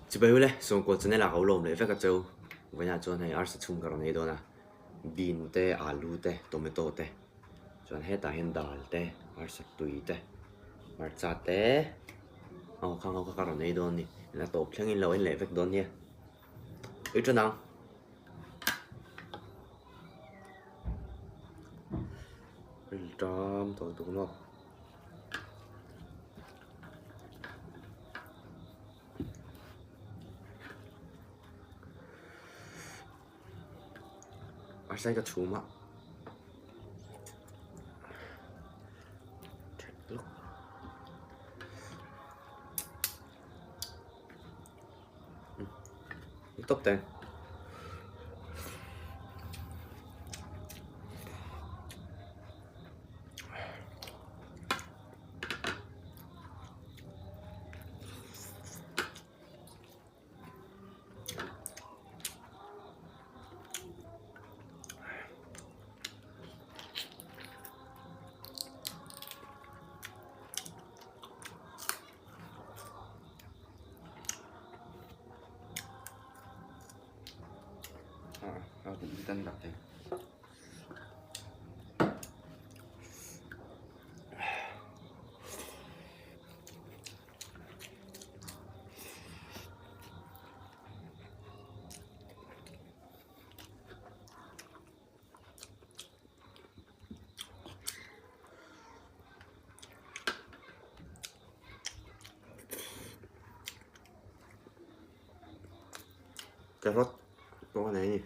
Chibai ule, Sawngkaw channel ah ka ulawm leh vek a cheu. Vawiinah chuan hei arsa chhum ka rawn ei dawn a, bean te, alu te, tomato te, chuan hetah hian dal te, arsa tui te, hmarcha te, aw khang ho kha ka rawn ei dawn a ni. A tawp thlengin lo en leh vek dawn nia. Ui ṭan ang. Rilṭam tawh tuk maw. Arsa hi ka chhum a. Tawp teng. Carrot pawh a nei a ni.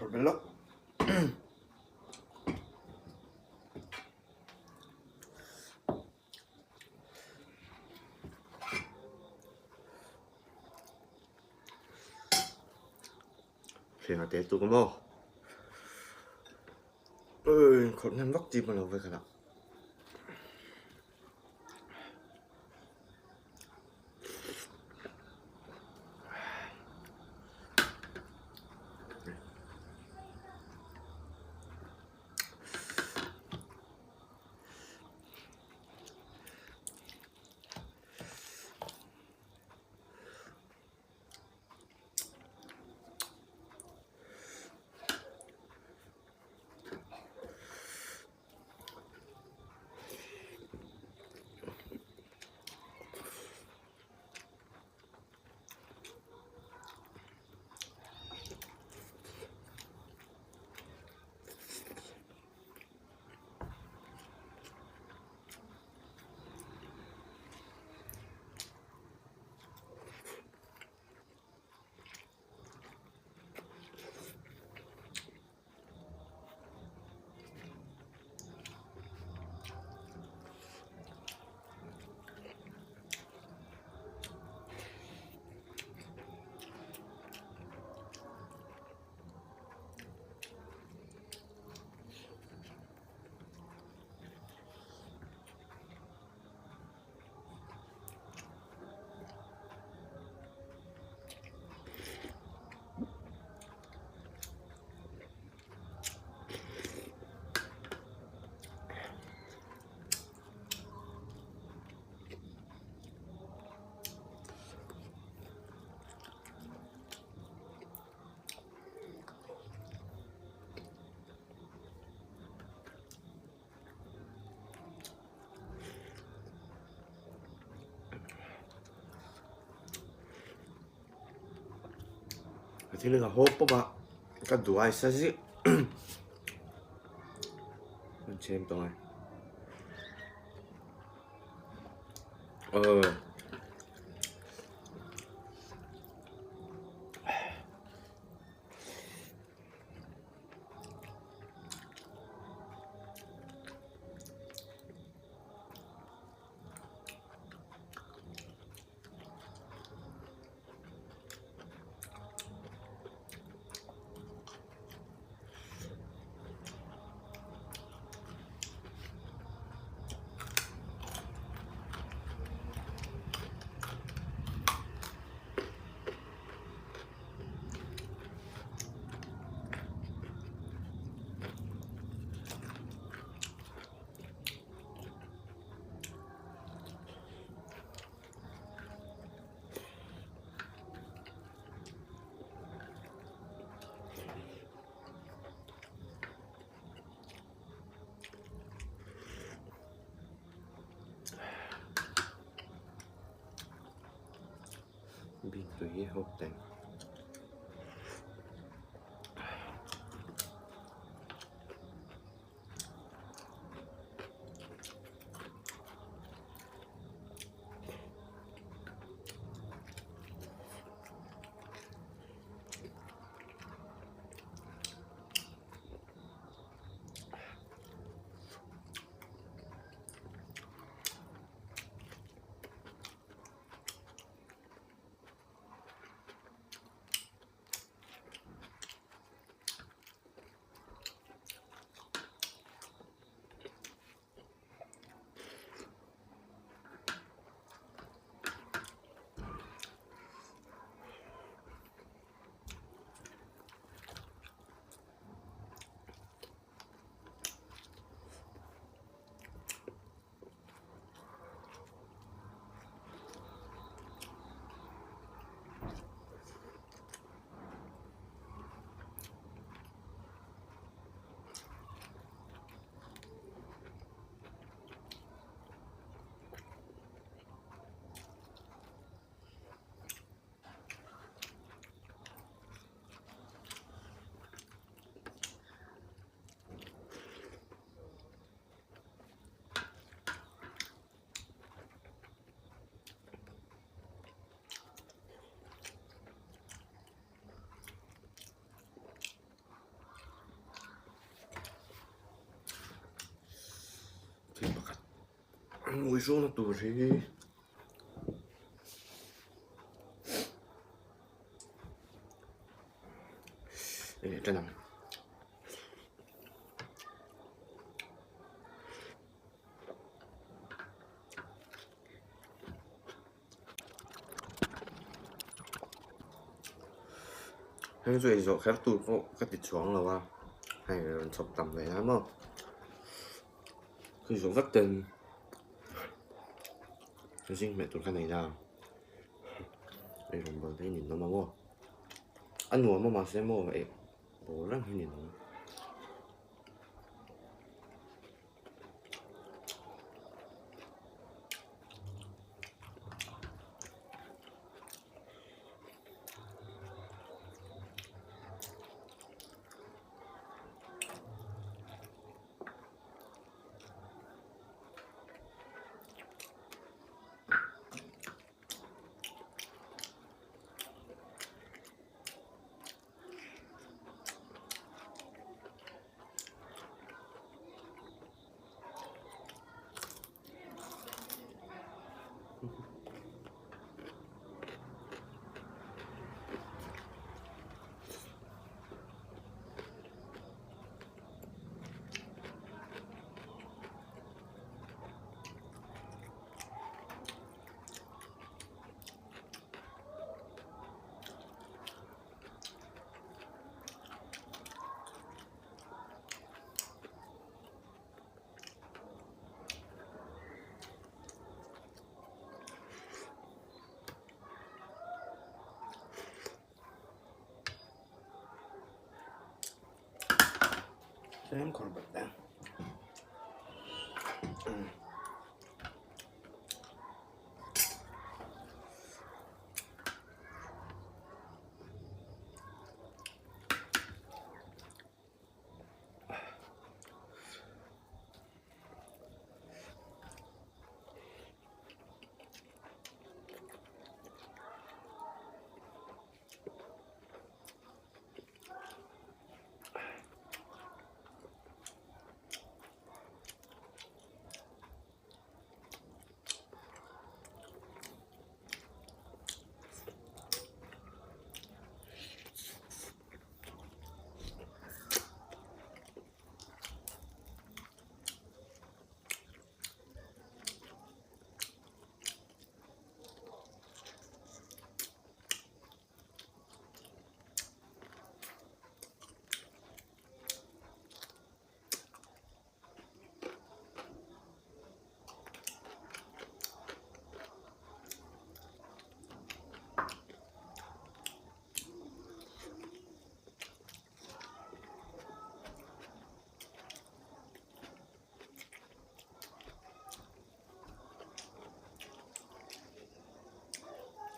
Khawrh belh lawk. Hriang a tel tuk a maw? Khawrh hnem vak chi pawh lo vek a lah. Thil ka haw pawp a, ka duai sa zih an chhem tawh a. Aw. Bean tui hi hawp teng. Thil pakhat an uizualna tur hi eng ṭan ang. Heng chu ei zawh kher tur pawh ka ti chuang lo a, hei rawn chhawp tam ve na maw. Ka zawh vek ten zing hmeh tur ka nei na, ei rawn bawl te hi ninawm a maw. A nuam a mahse maw eh bawl reng hi ninawm. Tlem khawr bat ta.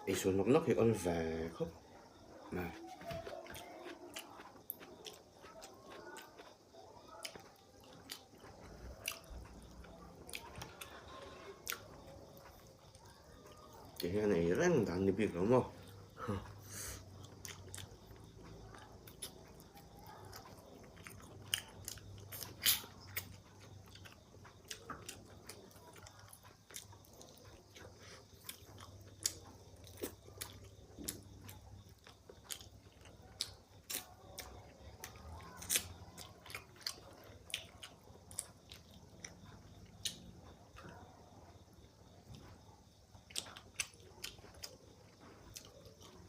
Eisual nawk nawk hi awl ve khawp mai. Ti hian ei reng dan ni bik lo maw.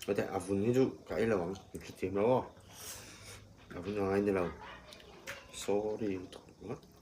Heta a vun hi chu ka ei lo ang ka hrethiam lo aw a vun a ngai ni lo sorry lutuk ringawt.